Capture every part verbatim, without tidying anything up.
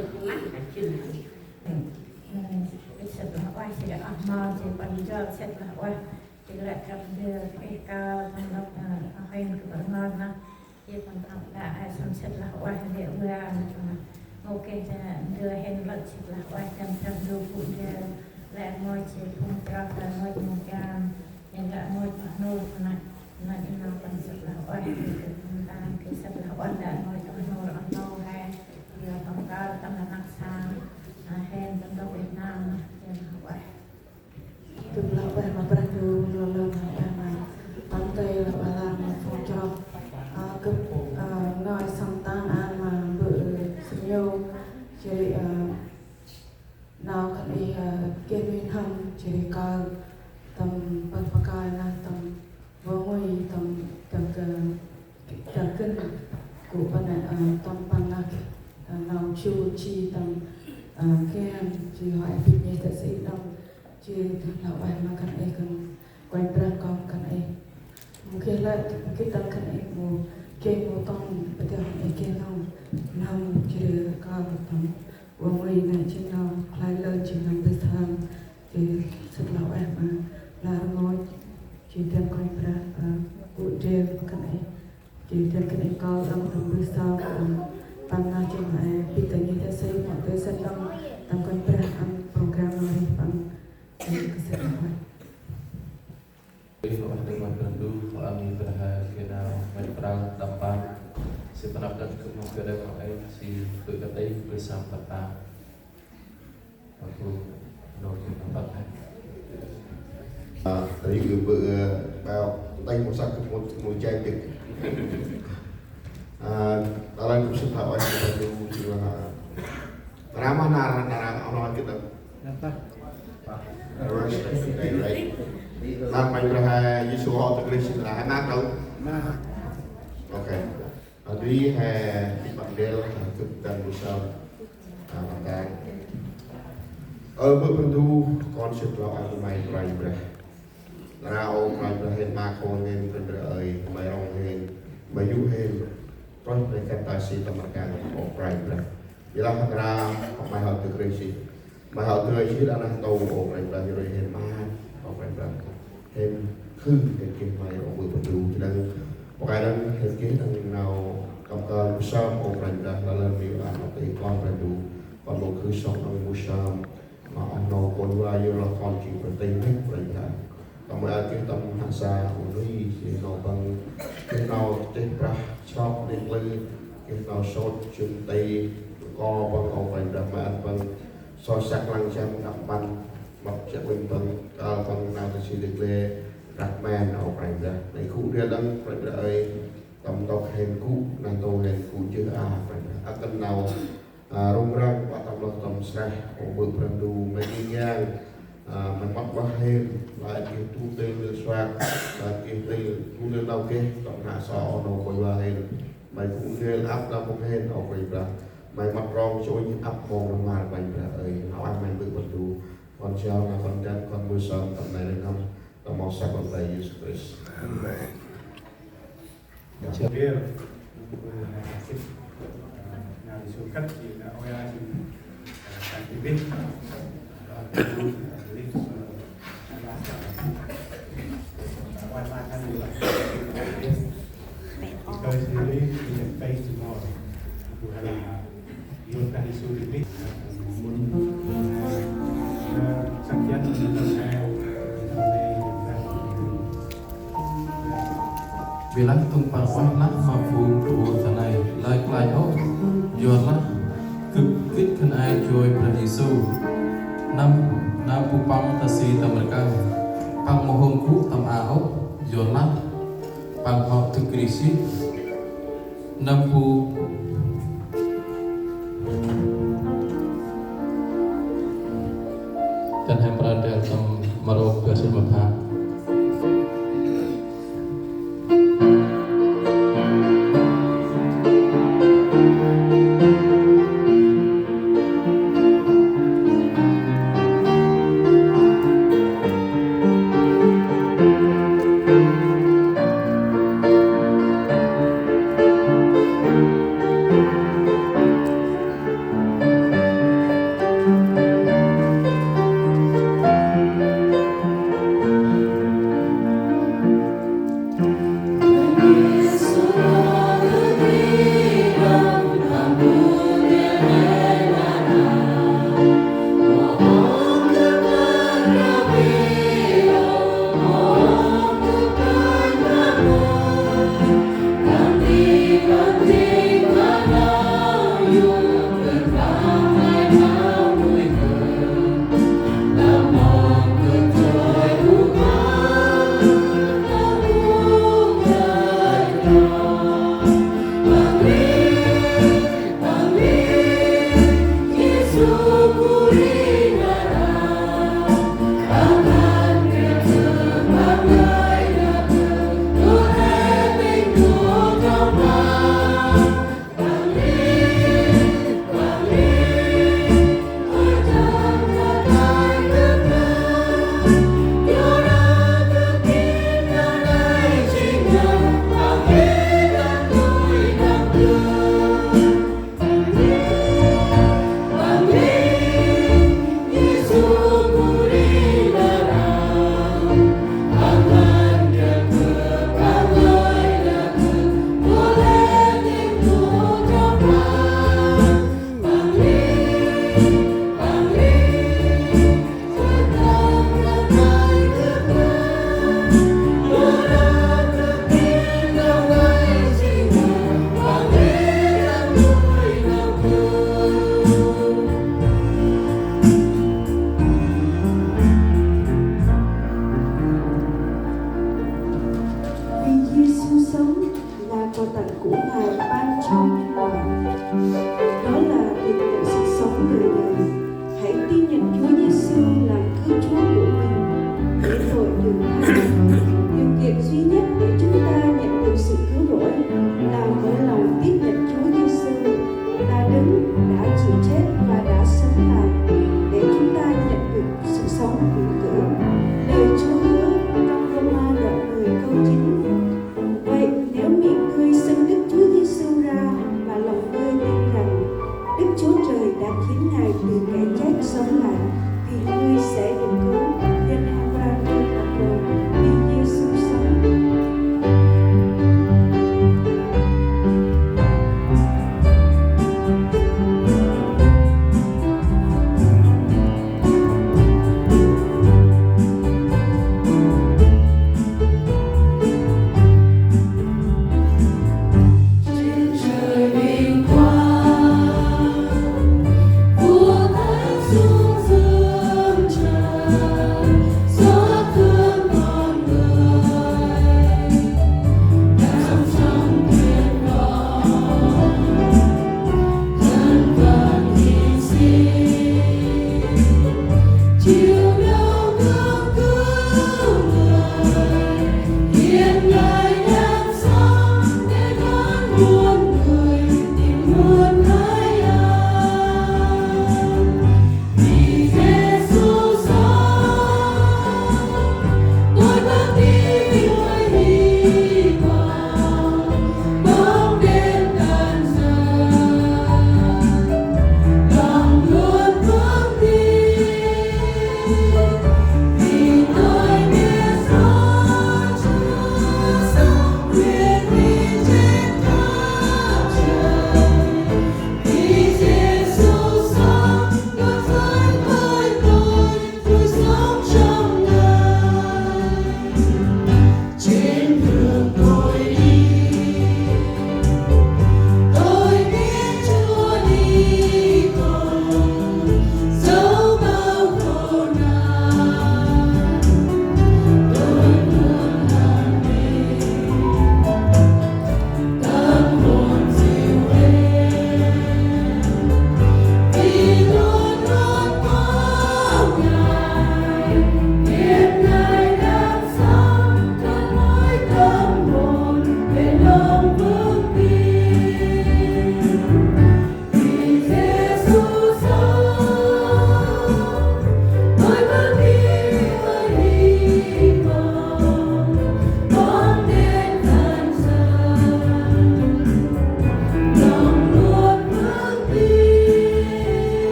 ơ, măng, jêng. Ơ, sĭt lah ueh, jêh ri oh mon, jêh ri păng jot sĭt lah ueh. Jêh ri lĕ kăp ndơ, ê, kơl tâm lăp, ơ, oh hên kơ bơrngot nơh. Jêh ri păng păng đă, ơ, săm sĭt lah ueh, lĕ ua, ơ, mâu geh, ơ, ndơ hên lăp sĭt lah ueh, tâm trăp ndơ gŭ ndơ, lĕ ngơi jêh phung chroh, lĕ ngơi mông cam, jêh ri lĕ ngơi oh nô, nơh, nơh, ê nô păng sĭt lah ueh, jêh ri păng tăng, kơ sĭt lah ueh, lĕ ngơi oh nô, oh nô he, jêh ri păng kơl tâm lăp năk sang, ơ, hên tâm lăp Việt Nam, jêh ri lah ueh. Tơlah ueh ma Brah Ndu, lŏ lŏ ma ueh ma Păng, tơlah ueh ma phung chroh. Ơ, gâp, ơ, ngơi săm tăng ăn ma bơ̆ Sơm Nhô, jêh ri, ơ, nau khân ay, ơ, geh nuih n'hâm, jêh ri kơl tâm păng pakơi nơh, tâm ua ngui, tâm, tâm kơ, tâm kĭn gŭ păng nơh, ơ, tâm păng nơh, ơ, nau chu chi tâm, ơ, geh, jêh ri hŏ ê bĭt nhêt tơ̆ si đŏng. Jêh ri lah ueh ma khân ay, khân Kôranh Brah, kơl khân ay. Mâu geh lĕ, mâu geh tâm khân ay mâu geh, mâu tŏng, bơ tơ khân ay geh nau n'hâm, jêh ri kơl tâm ua ngui nơh, jêng nau khlay lơn, jêng nau mbơh sơm. Jêh ri sĭt lah ueh ma nar ngơi, jêh ri dăn Kôranh Brah, ơ, gŭ ndrel ma khân ay. Jêh ri dăn khân ay kơl đŏng tâm mbơh sơm, tâm păng nơh, jêng nau ê bĭt tơ̆ nhêt tơ̆ si, mâu tơ̆ sĭt đŏng, tâm Kôranh Brah ăn program nau rêh păng. Jêh ri kơl sĭt lah ueh. Ê, lah ueh ma Brah Ndu, lah ueh ma Brah, ơ, geh nau măt prăng tâm păng. Jêh ri păng năp đah gâp mâu geh đah mâu ê, jêh ri gâp kơt ê, mbơh sơm tâm păng. Aku, nô geh tâm păng. Ơ, tadi gâp, ơ, bao, tay mâu săk gâp mâu, mâu jay gâp. Ơ, ta lăng gâp sĭt lah ueh ma Brah Ndu, jêh ri lah, ơ, Rama nara, nara, oh nô gĭt đŏng. Nara Kôranh Brah Yêsu hŏ tơ Krist nara, nara đŏng. Ok. Ơ, dui he, păng ndrel, ơ, gâp dăn mbơh sơm. Ơ, păng tăng. Ơ, bơ̆ Brah Ndu, kon sĭt lah ueh ma May Kôranh Brah. Nara ơ Kôranh Brah hên ma khôn hên, Kôranh Brah ơi, May rŏng hên, May yô̆ hên. Trôh May kăt ta si tâm rkăng ơ Kôranh Brah. Ƀiălah nara, May hŏ tơ Krist. May hŏ tơ Krist đah neh ntu ơ Kôranh Brah, yor ri hên ma, ơ Kôranh Brah. Hên khư, hên geh May ơ bơ̆ Brah Ndu. Jêh nâng, pơkă nâng, hên geh nâng nau, tâm kơl mbơh sơm ơ Kôranh Brah, lah lơn May ăn ma têh kon Brah Ndu. Kon mâu khư sŏng nâng mbơh sơm. Ma oh nô kon wa yor lah kon jêng Brah Ndu, Brah Nau sôt jŭm ti ko Păng, ơ Kôranh Brah, ma ăn Păng soi săk lăng jăn đăp mpăn, mâp chiă uănh Păng, kơl Păng nau ta si dâk lĕ răk men, ơ Kôranh Brah. Nây gŭ ndrel đŏng Kôranh Brah ơi, tâm ntŭk hên gŭ, nau tô hên gŭ jêh a Kôranh Brah. Ăt nau, a, rŭng răng, ƀă tâm lơh tâm sreh, ơ Bơ̆ Brah Ndu, May ngih yang, a, May mât ueh hên, lĕ geh du ntil ntil suak, lĕ geh ntil du ntil nau geh, tâm rnăk so ơ nô Kôranh Brah hên. May gŭ ndrel ăp nau Păng hên, ơ Kôranh Brah. May mât rŏng chuănh ăp mông rmar Kôranh Brah ơi. Nau ueh May Bơ̆ Brah Ndu. Kon jao nau kon dăn, kon mbơh sơm, tâm nây lĕ năm, tâm mâo săk lăn tay Yêsu Krist. Amen. Because he lives, he can face tomorrow. Yôk ta Yêsu Krist. Mun, ơ, chắc chắn là tâm hên, tâm hên, Bi lah tŭng păr ueh lah ma phung bu ur ta nây, lơi klach ôh, yorlah gâp gĭt khân ay joi Brah Yêsu. Năm, năm bu păng ta si tâm rkăng, păng mâu hôm gŭ tâm a ôh, yorlah păng hŏ dâk rêh sĭt. Năm bu Kan hên pran đeo tâm mrô bar jê̆t ma pha. Vì Giê-su sống là quà tặng của Ngài ban cho nhân loại. Đó là việc nhận sự sống đời đời. Hãy tin nhận Chúa Giê-su làm Cứu Chúa của mình để tội được tha. Điều kiện duy nhất để chúng ta nhận được sự cứu rỗi là mở lòng tiếp nhận Chúa Giê-su là Đấng đã chịu chết và đã sống lại để chúng ta nhận được sự sống vĩnh cửu. Lời Chúa hứa trong Rôma đoạn mười câu chín. Vậy, nếu miệng người xưng Đức Chúa Giê-su ra và lòng người tin rằng Đức Chúa Trời đã khiến Ngài từ kẻ chết sống lại, thì người sẽ được cứu. Danh Hebrai đoạn mười câu, vì Giê-su sống.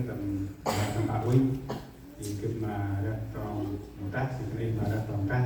tâm tâm ƀă uănh, i gĭt ma rơh trong mâu tah, i kơt nây ma rơh trong tah.